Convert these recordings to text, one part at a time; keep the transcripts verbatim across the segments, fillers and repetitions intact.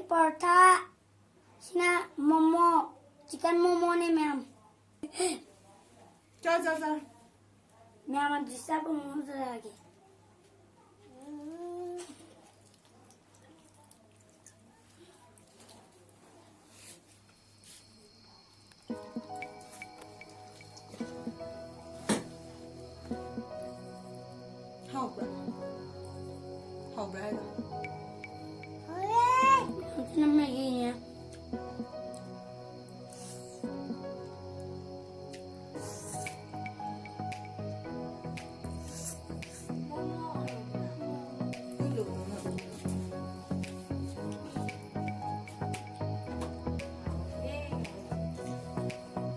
ꯄꯔꯣꯊꯥ, ꯁꯤꯅ ꯃꯣꯃꯣ, ꯆꯤꯀꯟ ꯃꯣꯃꯣꯅꯦ ꯃꯌꯥꯝ꯫ ꯆꯥ, ꯆꯥ, ꯆꯥ꯫ ꯃꯌꯥꯝ ꯑꯗꯨ ꯆꯥꯕ ꯃꯑꯣꯡ ꯆꯥꯔꯛꯑꯒꯦ꯫ ꯍꯥꯎꯕ꯭ꯔꯥ? ꯍꯥꯎꯕ꯭ꯔꯥ ꯍꯥꯏꯕ? ꯌꯥꯝ ꯊꯤꯅ ꯃꯍꯤꯅꯦ꯫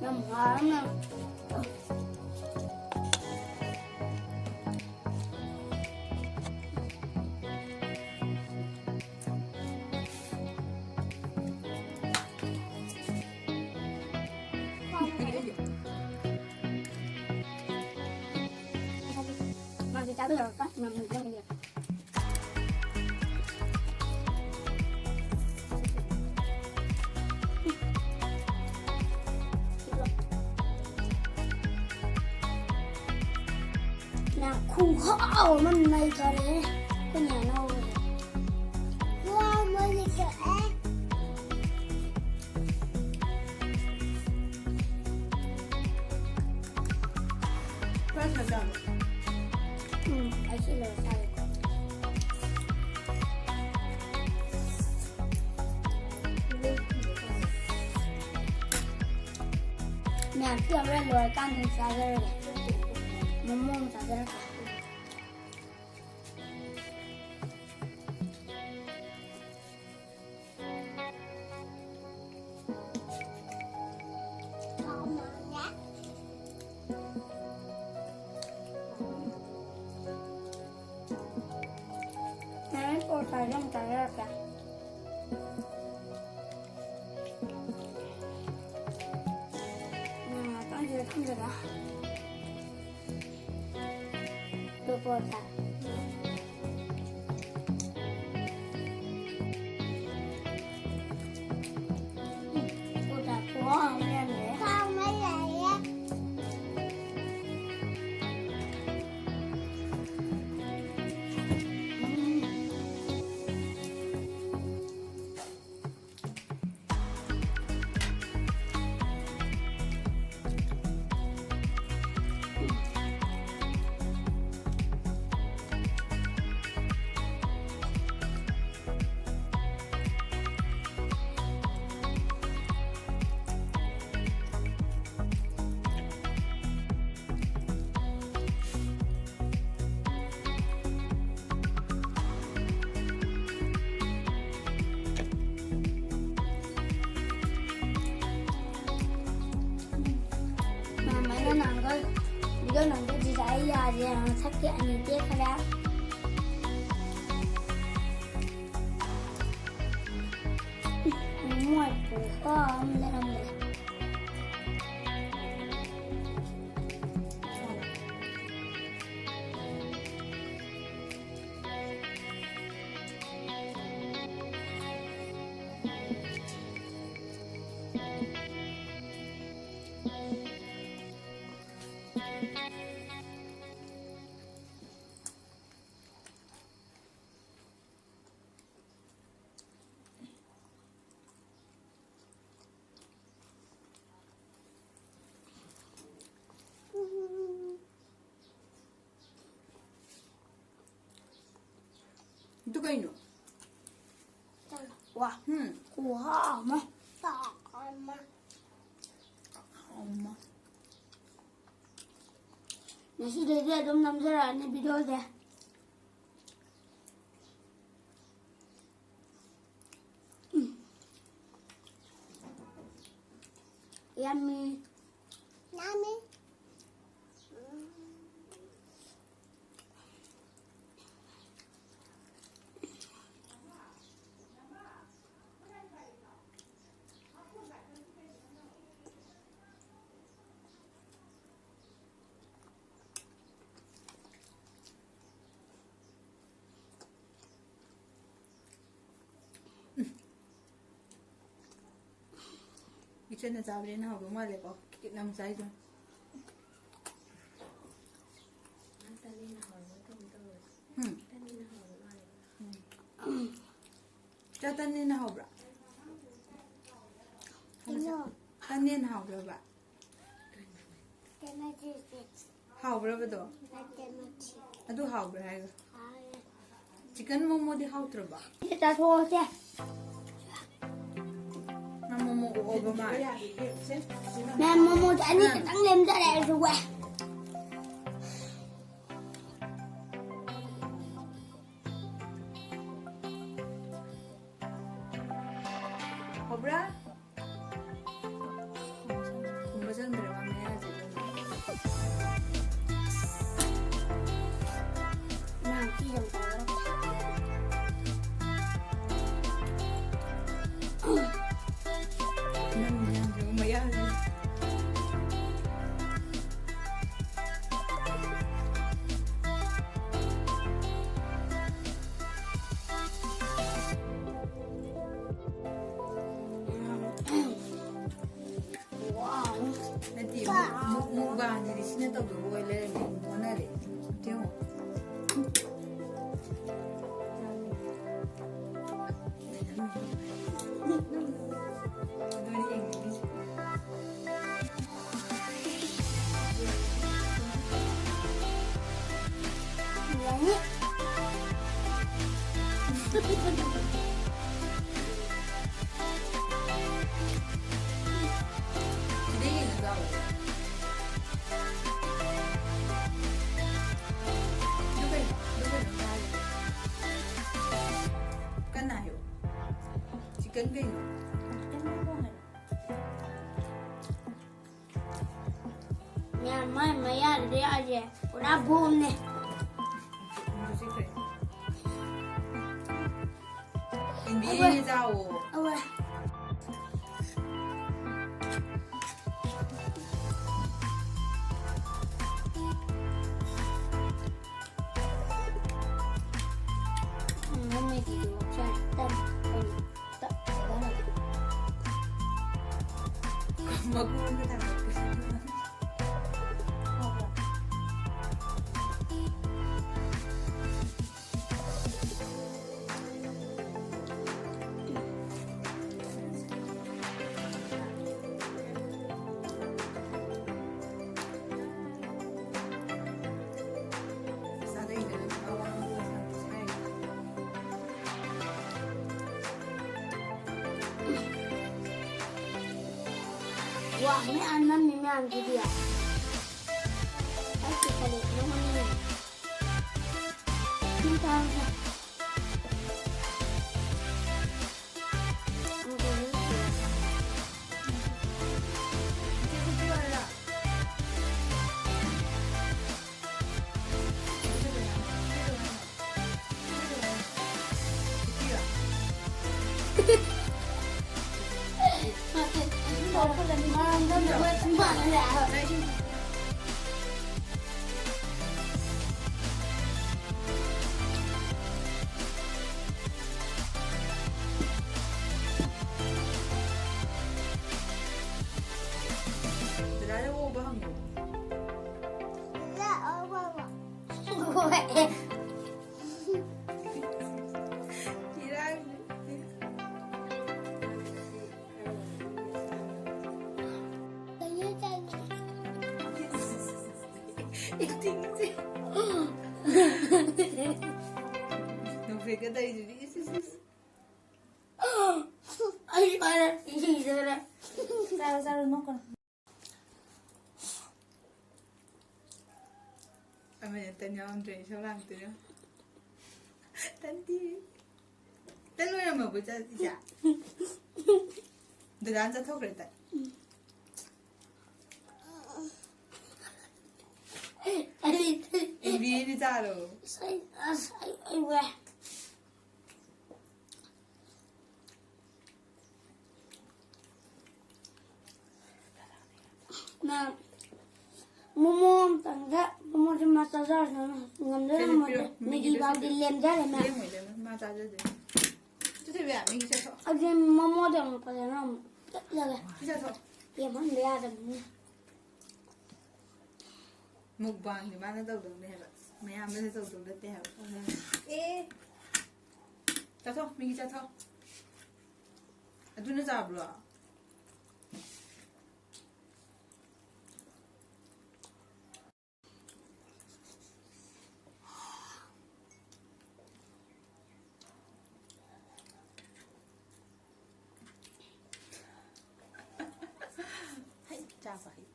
ꯌꯥꯝ ꯍꯥꯎꯔꯝꯃꯦ꯫ ꯃꯥꯁꯦ ꯆꯥꯕ ꯌꯧꯔꯛꯄ ꯉꯝꯃꯣꯏꯗ꯭ꯔꯥ ꯈꯪꯗꯦ꯫ ꯌꯥꯝ ꯈꯨꯍꯥꯎ ꯑꯃ ꯂꯩꯈꯔꯦ꯫ ꯑꯩꯈꯣꯏ ꯅꯦꯅ ꯍꯧꯕꯁꯦ꯫ ꯋꯥ, ꯃꯩ ꯂꯩꯈꯠꯂꯦ꯫ ꯈꯔ ꯊꯛꯆꯜꯂꯣ꯫ ꯎꯝ, ꯑꯩ ꯁꯤ ꯂꯣꯏꯔ ꯆꯥꯒꯦꯀꯣ꯫ ꯃꯌꯥꯝ ꯁꯤ ꯍꯣꯔꯦꯟ ꯂꯣꯏꯔꯀꯥꯟꯗ ꯆꯥꯖꯔꯒꯦ꯫ ꯃꯣꯃꯣ ꯑꯃ ꯆꯥꯖꯔꯒꯦ꯫ ꯍꯣꯔꯦꯟ ꯄꯣꯔꯣꯊꯥꯁꯦ ꯑꯃꯨꯛ ꯆꯥꯖꯔꯛꯀꯦ꯫ ꯎꯝ, ꯉꯥꯛꯇꯪ ꯁꯤꯗ ꯊꯝꯖꯤꯜꯂꯣ꯫ ꯑꯗꯨ ꯄꯣꯔꯣꯊꯥ꯫ ꯚꯤꯗꯤꯑꯣ ꯅꯝꯕꯁꯤꯗ ꯑꯩ ꯌꯥꯁꯦ ꯃꯊꯛꯀꯤ ꯑꯅꯤ ꯇꯦꯛꯈ꯭ꯔꯦ꯫ ꯃꯣꯏ ꯄꯨꯀꯣ ꯑꯃ ꯂꯩꯔꯝꯃꯦ꯫ ꯑꯗꯨ ꯀꯩꯅꯣ? ꯋꯥ꯫ ꯎꯝ꯫ ꯈꯨꯍꯥꯎ ꯑꯃ꯫ ꯆꯥꯛ ꯑꯃ꯫ ꯑꯃ꯫ ꯉꯁꯤꯗꯩꯗꯤ ꯑꯗꯨꯝ ꯅꯝꯖꯔꯛꯑꯅꯤ ꯚꯤꯗꯤꯑꯣꯁꯦ꯫ ꯎꯝ꯫ Yummy. Yummy. ꯏꯆꯟꯅ ꯆꯥꯕꯅ ꯍꯦꯟꯅ ꯍꯥꯎꯗꯧ ꯃꯥꯜꯂꯦꯀꯣ, ꯈꯤꯇꯪ ꯆꯥꯏꯗꯣ꯫ ꯎꯝ꯫ ꯎꯝ꯫ ꯆꯥ ꯇꯟꯅ ꯍꯦꯟꯅ ꯍꯥꯎꯕ꯭ꯔꯥ? ꯀꯩꯅꯣ? ꯇꯟꯅ ꯍꯦꯟꯅ ꯍꯥꯎꯕ꯭ꯔꯕ? ꯀꯩꯅꯣ ꯁꯤꯁꯦ꯫ ꯍꯥꯎꯕ꯭ꯔꯕꯗꯣ? ꯅꯠꯇꯦ, ꯅꯠꯇꯦ꯫ ꯑꯗꯨ ꯍꯥꯎꯕ꯭ꯔꯥ ꯍꯥꯏꯔꯒ? ꯍꯥꯎꯋꯦ꯫ ꯆꯤꯀꯟ ꯃꯣꯃꯣꯗꯤ ꯍꯥꯎꯇ꯭ꯔꯕꯣ? ꯁꯤ ꯆꯥꯊꯣꯛꯑꯁꯦ꯫ ꯅꯪ ꯃꯣꯃꯣ ꯑꯣꯛꯑꯕ ꯃꯥꯜꯂꯦ꯫ ꯃꯦꯝ, ꯃꯣꯃꯣꯁꯦ ꯑꯅꯤ ꯈꯛꯇꯪ ꯂꯦꯝꯖꯔꯦ ꯑꯩꯁꯨ ꯋꯦ꯫ ꯍꯥꯎꯕ꯭ꯔꯥ? ꯈꯨꯝꯕ ꯆꯪꯗ꯭ꯔꯦ ꯃꯥ ꯃꯌꯥꯁꯦ꯫ ꯅꯠꯇꯦ, ꯃꯨꯛ-, ꯃꯨꯛꯕꯥꯡꯁꯤꯗꯤ ꯁꯤꯅ ꯇꯧꯗꯧꯕ ꯑꯣꯏ ꯂꯩꯔꯝꯃꯦ꯫ ꯑꯣꯟꯅꯔꯦ꯫ ꯌꯦꯡꯉꯣ꯫ ꯑꯗꯨꯅꯤ ꯌꯦꯡꯅꯤꯡꯉꯤꯁꯦ꯫ ꯁꯤꯗ ꯌꯦꯡꯉꯒ ꯂꯥꯛꯑꯣ꯫ ꯑꯗꯨ ꯀꯩꯅꯣ? ꯑꯗꯨ ꯀꯩꯅꯣ ꯆꯥꯔꯤꯗꯣ? ꯀꯟꯅ ꯍꯥꯏꯌꯣ꯫ ꯆꯤꯛꯀꯟ ꯀꯩꯅꯣ? ꯃꯌꯥꯝ ꯃꯥꯏ ꯃꯌꯥꯗꯨꯗꯤ ꯑꯩꯁꯦ ꯄꯨꯔꯥ ꯕꯣꯝꯅꯦ꯫ ꯏꯟꯕꯤꯔꯤꯅꯦ, ꯆꯥꯎꯋꯣ꯫ ꯑꯋꯦ꯫ ꯎꯝ, ꯃꯃꯤꯗꯤ ꯂꯣꯛꯁꯦ ꯇꯞ ꯇꯞ ꯇꯞ ꯇꯞ꯫ ꯃꯀꯨ ꯑꯝꯇ ꯊꯥꯡꯒꯠꯀꯦ꯫ ꯋꯥ ꯃꯌꯥꯝ ꯅꯝꯃꯤ ꯃꯌꯥꯝꯁꯤꯗꯤ꯫ ꯑꯩꯁꯨ ꯀꯔꯤ ꯅꯣꯡꯃꯅꯤ ꯁꯤ ꯇꯥꯔꯒ ꯑꯦꯛꯇꯤꯡꯁꯦ꯫ ꯅꯣꯛꯐꯦꯠꯀ ꯇꯧꯔꯤꯗꯨꯗꯤ꯫ ꯏꯁ, ꯏꯁ, ꯏꯁ꯫ ꯑꯩ ꯐꯔꯦ, ꯏꯁꯤꯡ ꯁꯤꯗꯔꯦ꯫ ꯆꯥꯔꯣ, ꯆꯥꯔꯣ, ꯅꯣꯛꯀꯅꯨ꯫ ꯑꯃꯅ ꯇꯟ ꯌꯥꯎꯔꯝꯗ꯭ꯔꯦ, ꯏꯁꯧ ꯂꯥꯡꯉꯛꯇꯣꯏꯅꯦ꯫ ꯇꯟꯗꯤ꯫ ꯇꯟ ꯂꯣꯏꯔꯝꯃꯕꯣ, ꯏꯆꯥ, ꯏꯆꯥ? ꯗꯗꯥꯅ ꯆꯠꯊꯣꯛꯈ꯭ꯔꯦ, ꯇꯟ꯫ ꯑꯩ, ꯑꯦ, ꯕꯤ ꯑꯦꯗꯤ ꯆꯥꯔꯣ꯫ ꯑꯁ, ꯑꯩ, ꯑꯁ, ꯑꯩ, ꯑꯩ ꯋꯥꯏ꯫ ꯃꯦꯝ, ꯃꯣꯃꯣ ꯑꯝꯇꯪꯒ, ꯃꯣꯃꯣꯁꯦ ꯃꯥ ꯆꯥꯖꯔꯁꯅꯨ꯫ ꯉꯝꯗꯣꯏꯔ ꯁꯤꯗ ꯉꯝꯃꯣꯏꯗꯣꯏꯔ? ꯄꯤꯔꯣ, ꯃꯦꯒꯤ ꯃꯦꯒꯤꯗꯣ ꯐꯥꯎꯗꯤ ꯁꯤꯗ ꯂꯦꯝꯖꯔꯦ, ꯃꯦꯝ꯫ ꯂꯦꯝꯃꯣꯏ, ꯂꯦꯝꯃꯣꯏ, ꯃꯥ ꯆꯥꯖꯗꯣꯏꯅꯤ꯫ ꯆꯠꯊꯣꯏꯕꯤ, ꯃꯦꯒꯤ ꯆꯥꯊꯣꯛ꯫ ꯑꯗꯨꯗꯤ ꯃꯣꯃꯣꯗꯣ ꯑꯃꯨꯛ ꯐꯖꯅ ꯑꯃꯨꯛ ꯐꯨꯠꯂꯒ ꯁꯤ ꯆꯥꯊꯣꯛ꯫ ꯂꯦꯝꯍꯟꯕ ꯌꯥꯗꯕꯅꯤ꯫ ꯃꯨꯛꯕꯥꯡꯗꯤ ꯃꯥꯅ ꯇꯧꯗꯧꯅꯦ ꯍꯥꯏꯕ, ꯃꯌꯥꯝꯅ ꯇꯧꯗꯧ ꯅꯠꯇꯦ ꯍꯥꯏꯕ꯫ ꯑꯦ, ꯆꯥꯊꯣꯛ, ꯃꯦꯒꯤ ꯆꯥꯊꯣꯛ꯫ ꯑꯗꯨꯅ ꯆꯥꯕ꯭ꯔꯣ? ꯍꯩ, ꯆꯥꯕ ꯍꯩ꯫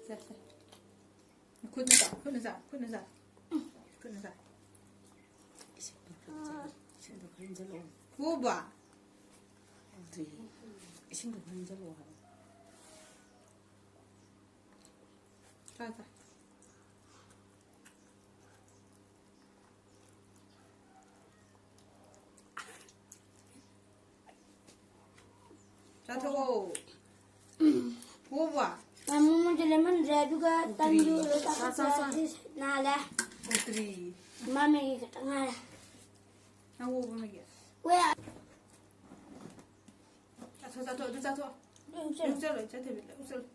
ꯁꯦ, ꯁꯦ꯫ ꯈꯨꯠꯅ ꯆꯥꯎ, ꯈꯨꯠꯅ ꯆꯥꯎ, ꯈꯨꯠꯅ ꯆꯥꯎ꯫ ꯈꯨꯠꯅ ꯆꯥꯎ꯫ ꯏꯁꯤꯡꯗꯣ ꯈꯔ ꯍꯩꯖꯤꯜꯂꯣ꯫ ꯏꯁꯤꯡꯗꯣ ꯈꯔ ꯍꯩꯖꯤꯜꯂꯣ꯫ ꯄꯨꯕ꯫ ꯍꯥꯎꯗ꯭ꯔꯤꯌꯦ꯫ ꯏꯁꯤꯡꯗꯣ ꯈꯔ ꯍꯩꯖꯤꯜꯂꯣ ꯍꯥꯏꯕ꯫ ꯆꯥ, ꯆꯥ꯫ ꯆꯥꯊꯣꯛꯑꯣ꯫ ꯄꯨꯕ꯫ ꯃꯃꯣꯟꯁꯨ ꯂꯦꯃꯟꯗ꯭ꯔꯦ, ꯑꯗꯨꯒ ꯄꯨꯗ꯭ꯔꯤ꯫ ꯇꯟꯁꯨ ꯂꯣꯏ ꯆꯥꯊꯣꯛꯈ꯭ꯔꯦ꯫ ꯆꯥ, ꯆꯥ, ꯆꯥ꯫ ꯑꯗꯨꯗꯤ ꯅꯥꯜꯂꯦ꯫ ꯄꯨꯗ꯭ꯔꯤ꯫ ꯃꯥ ꯃꯦꯒꯤ ꯈꯛꯇ ꯉꯥꯏꯔꯦ꯫ ꯅꯪ ꯑꯣꯛꯄ ꯃꯦꯒꯤ? ꯋꯦ꯫ ꯆꯥꯊꯣꯛ, ꯆꯥꯊꯣꯛ, ꯑꯗꯨ ꯆꯥꯊꯣꯛ꯫ ꯂꯣꯏ ꯍꯨꯞꯆꯜꯂꯣ꯫ ꯂꯣꯏ ꯍꯨꯞꯆꯜꯂꯣ, ꯏꯆꯟ ꯊꯣꯏꯕꯤ, ꯂꯣꯏ ꯍꯨꯞꯆꯜꯂꯣ꯫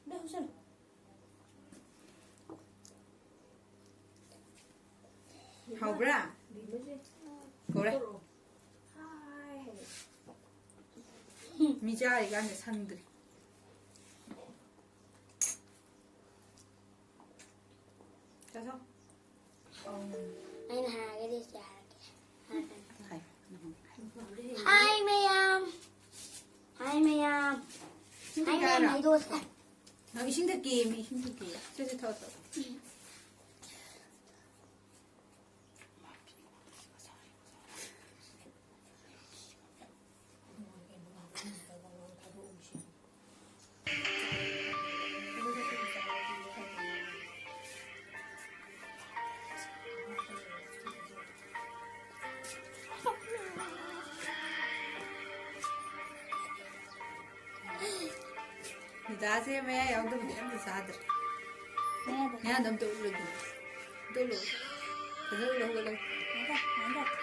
ꯂꯣꯏ ꯍꯨꯞꯆꯜꯂꯣ꯫ ꯍꯥꯎꯕ꯭ꯔꯥ? ꯀꯧꯔꯦ꯫ ꯃꯤ ꯆꯥꯔꯤꯀꯥꯟꯗ ꯁꯪꯗ꯭ꯔꯤ꯫ ꯑꯩꯅ ꯍꯥꯏꯔꯒꯗꯤ ꯁꯤ ꯍꯥꯏꯔꯛꯀꯦ꯫ ꯍꯥꯏ꯫ ꯍꯥꯏ ꯃꯌꯥꯝ꯫ ꯍꯥꯏ ꯃꯌꯥꯝ꯫ ꯏꯁꯤꯡ ꯍꯥꯏ ꯃꯌꯥꯝ ꯊꯛꯀꯦ ꯍꯥꯏꯔꯣ? ꯍꯥꯏꯗꯣꯛꯑꯁꯦ꯫ ꯅꯪ ꯏꯁꯤꯡ ꯊꯛꯀꯦ, ꯃꯤ ꯏꯁꯤꯡ ꯊꯛꯀꯦ꯫ ꯁꯦ, ꯁꯦ, ꯊꯛꯑꯣ, ꯊꯛꯑꯣ꯫ ꯅꯤꯗꯥꯁꯦ ꯃꯌꯥ ꯌꯥꯎꯗꯕꯗꯤ ꯑꯝꯇ ꯆꯥꯗ꯭ꯔꯦ꯫ ꯃꯌꯥꯗ꯫ ꯃꯌꯥꯗ ꯑꯝꯇ ꯎꯠꯂꯨ ꯑꯗꯨꯗꯤ꯫ ꯑꯝꯇ ꯎꯠꯂꯨ꯫ ꯐꯖꯅ ꯎꯠꯂꯨ, ꯍꯧꯒꯠꯂꯒ꯫ ꯉꯥꯏꯈꯣ, ꯉꯥꯏꯈꯣ꯫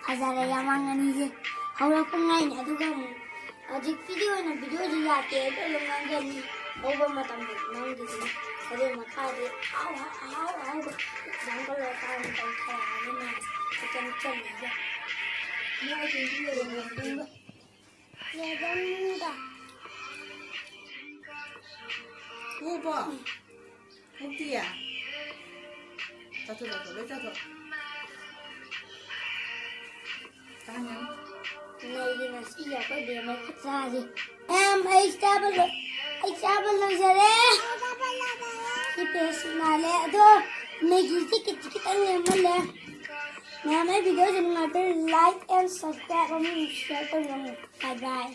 ꯐꯖꯔꯦ ꯌꯥꯝ ꯋꯥꯡꯉꯅꯤꯁꯦ꯫ ꯍꯧꯔꯛꯄ ꯉꯥꯏꯅꯤ, ꯑꯗꯨꯒ ꯑꯃꯨꯛ ꯍꯧꯖꯤꯛꯀꯤꯗꯤ ꯑꯣꯏꯅ ꯚꯤꯗꯤꯑꯣꯁꯤ ꯌꯥꯗꯦ, ꯑꯗꯨ ꯑꯗꯨꯝ ꯉꯥꯡꯖꯅꯤ꯫ ꯍꯧꯕ ꯃꯇꯝꯗ ꯅꯪꯒꯤꯗꯤ ꯑꯗꯨ ꯃꯈꯥꯗꯤ ꯑꯍꯥꯎ ꯑꯍꯥꯎ ꯑꯍꯥꯎꯕ ꯗꯥꯡꯒꯜ ꯂꯣꯏ ꯆꯥꯔ ꯃꯇꯝ ꯈꯔ ꯍꯥꯏꯕ ꯃꯌꯥꯝ ꯆꯤꯛꯀꯟ ꯆꯜꯂꯤꯒ꯫ ꯂꯦꯕꯟꯗ꯫ ꯎꯕꯣ? ꯎꯛꯇꯤꯌꯦ? ꯆꯥꯊꯣꯛ, ꯆꯥꯊꯣꯛ, ꯂꯣꯏ ꯆꯥꯊꯣꯛ꯫ ꯆꯥꯅꯤ꯫ ꯅꯩꯒꯤ ꯉꯁꯤ ꯑꯩꯈꯣꯏ ꯕꯦꯝꯃ ꯈꯨꯠꯁꯥꯁꯦ꯫ ꯃꯌꯥꯝ, ꯑꯩ ꯆꯥꯕ ꯂꯣꯏ-, ꯑꯩ ꯆꯥꯕ ꯂꯣꯏꯖꯔꯦ꯫ ꯁꯤ ꯄꯦꯁ ꯃꯥꯜꯂꯦ꯫ ꯑꯗꯣ ꯃꯦꯒꯤꯁꯤ ꯈꯤꯇꯪ ꯈꯤꯇꯪ ꯂꯦꯝꯃꯜꯂꯦ꯫ ꯃꯌꯥꯝ, ꯑꯩ ꯚꯤꯗꯤꯑꯣꯁꯦ ꯅꯨꯡꯉꯥꯏꯕ꯭ꯔꯥ? Like and subscribe ꯑꯃꯁꯨꯡ share ꯇꯧꯕꯤꯔꯝꯃꯨ꯫ Bye bye꯫